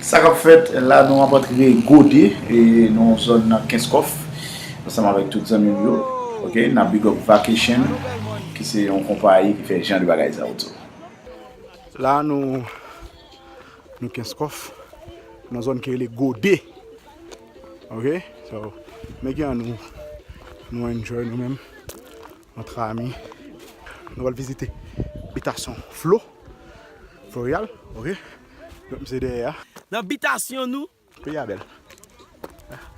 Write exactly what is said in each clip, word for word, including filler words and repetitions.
Sa k ap fèt la, nou ap antre Gode, e, nan yon zòn nan Kenskòf, ansanm avèk tout zanmi m yo. Ok, n ap big up Vacation, ki se yon konpayi ki fè jan de bagay sa yo tou. La, nou, nou Kenskòf, nan zòn ki rele Gode. Ok, so, men ki an nou, nou enjoy nou menm, antre ami. Nou pral vizite bitasyon Flo, Floreal, ok. Donk, misye dèyè a. Nan bitasyon nou. Peyi a bèl.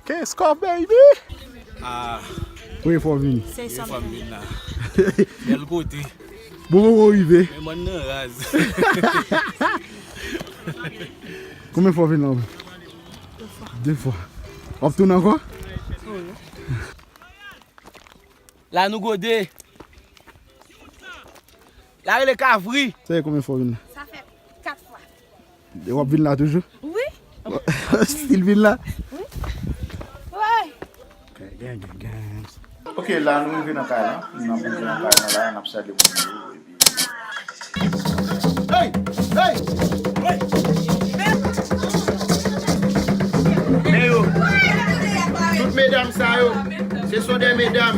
Kenskòf, baby! Ah. Premye fwa w vini? Premye fwa m vin la. Bèl kote. Bon, bon, bon, rive. Men mòn nan raz. Konbyen fwa w vin la? De fwa. W ap tounen ankò? Wi. La nou Gode. La rele Kavri. Sa fè konbyen fwa w vin la? Sa fè kat fwa. W ap vin la toujou? Wi. Still vin la? Wi. Wi. Gang, gang, gang, gang. Ok, la nou rive nan kay la. Nou rive nan kay la, la, n ap salye moun yo, epi Hey! Hey! Men yo, tout medam sa yo, se son de medam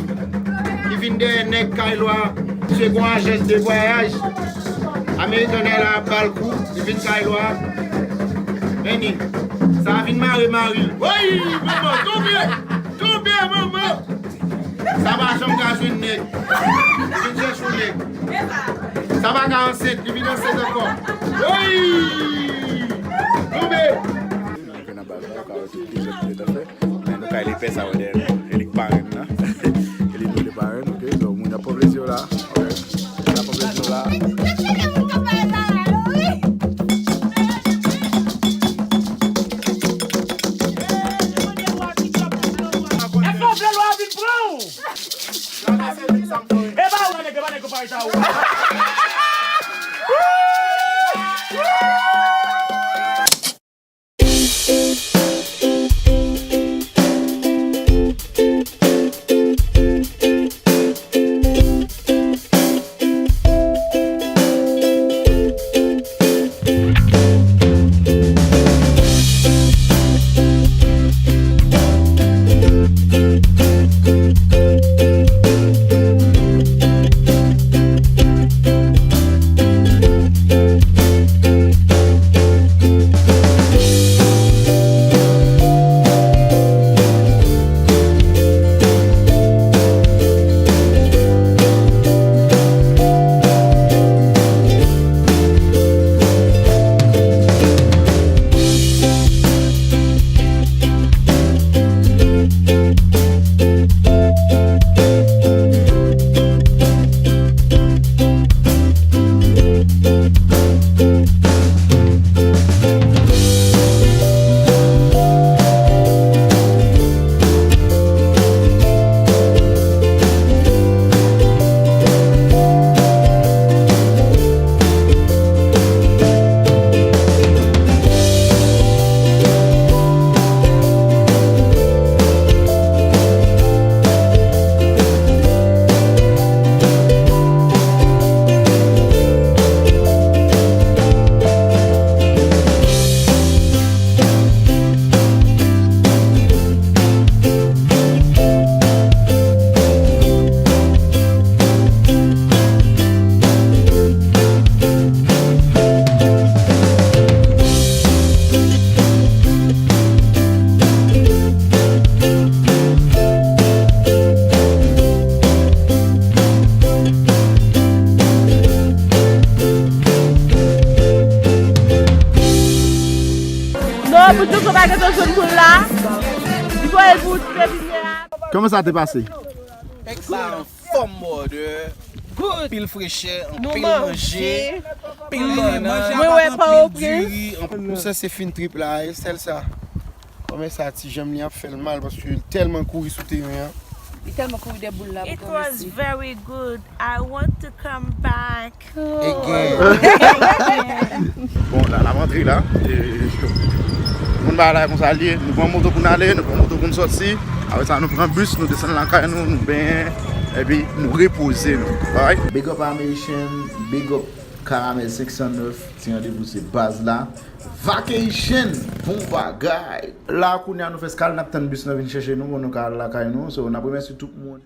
ki vin dèyè nèg kay lwa, se gon ajans de vwayaj. American Airlines ap ba l kou, li vin kay lwa. Men ni, sa vin mare mari l. Woy! Manman, tonbe! Tonbe, manman! Sa pa janm ka jwenn nèg. Vin chèche yon nèg. Sa pa ka ansent, li vin ansent ankò. Woy! Tonbe! Nou rive nan baz la, ou ka wè tout dezòd ki gentan fè. Men nou kay lepè sa yo dèyè nou. E li k parenn nan. E li nou le parenn, ok? Donk, moun ap pran plezi yo la. Ok. Moun ap pran plezi yo la. Èske w vle lwa vin pran w? E pa ou nèg, e pa nèg yo parèy sa ou. Non, pou di w pa gentan jwenn moun la, li voye l pou w te vin la. Kòman sa te pase? Nèg sa anfòm, brother. Good. Anpil frechè, anpil manje, anpil bannann, anpil diri. Nou sanse fin trip la, e sèl sa. Kòmè sa, ti janm li ap fè l mal paske l tèlman kouri sou teren an. Li tèlman kouri dèyè boul la. It was very good. I want to come back. Bon, la, n ap antre la. E, moun bagay la konsa l ye. Nou pran moto pou n ale, nou pran moto pou n sòti. Apre sa, nou pran bis, nou desann lakay nou, nou benyen, epi nou repoze nou. Alright? Big up American, big up Karamèl senk san nèf, ti randevou se baz la. Vacation, bon bagay. La kounye a nou fè skal, n ap tann bis lan vin chèche nou pou nou ka al lakay nou. So, n ap remèsye tout moun.